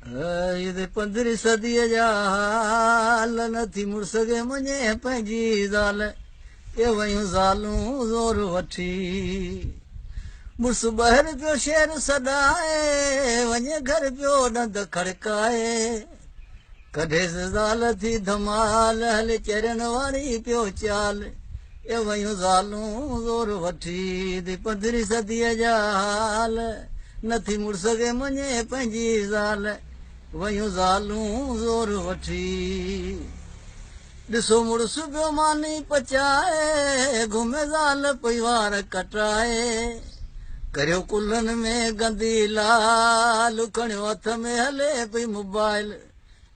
هي پندرهين صديء جا حال، نٿي مڙس کي مڃي پنهنجي زال، اي ويون زالون زور وٺي. مڙس ٻاهر پيو شير سڏائي، وڃي گهر پيو ڏند کڙڪائي. ڪڍيس زال ٿي ڌمال، هلي چرين واري پيو چال، اي ويون زالون زور وٺي. پندرهين صديء جا حال، نٿي مڙس کي مڃي پنهنجي زال، ويون زالون زور وٺي. ڏسو مڙس پيو ماني پچائي، گهمي زال پئي وار ڪٽائي. ڪريو ڪلهن ۾ گندي لال، کڻيو هٿ ۾ هلي پئي موبائل،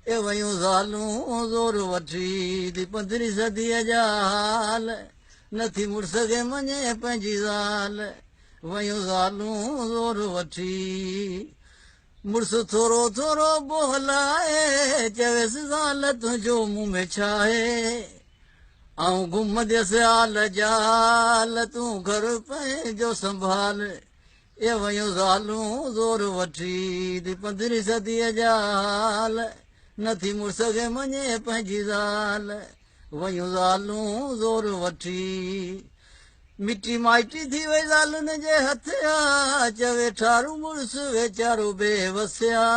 اي ويون زالون زور وٺي. ٿي پندرهين صديء جا حال، نٿي مڙس کي مڃي پنهنجي زال، ويون زالون زور وٺي. مڙس ٿورو ٿورو ٻولائي، چويس زال تنهنجو مون ۾ ڇاهي؟ آئون گهمنديس آل جال، تون گهر پنهنجو سنڀال. اي ويون زالون زور وٺي، ٿي پندرهين صديء جا حال، نٿي مڙس کي مڃي پنهنجي زال، ويون زالون زور وٺي. مٽي مائٽي ٿي وئي زالن جي هٿ آ، چوي ٺارو مڙس ويچارو بي وسيا.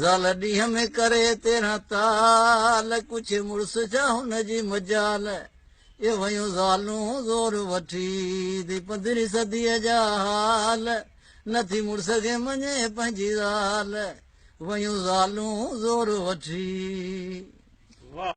زال ڏينهن ۾ ڪري تيرهن تال، ڪڇي مڙس ڇا هن جي مجال. اي ويون زالون زور وٺي، ٿي پندرهين صديء جا حال، نٿي مڙس کي مڃي پنهنجي زال، ويون زالون زور وٺي. واھ.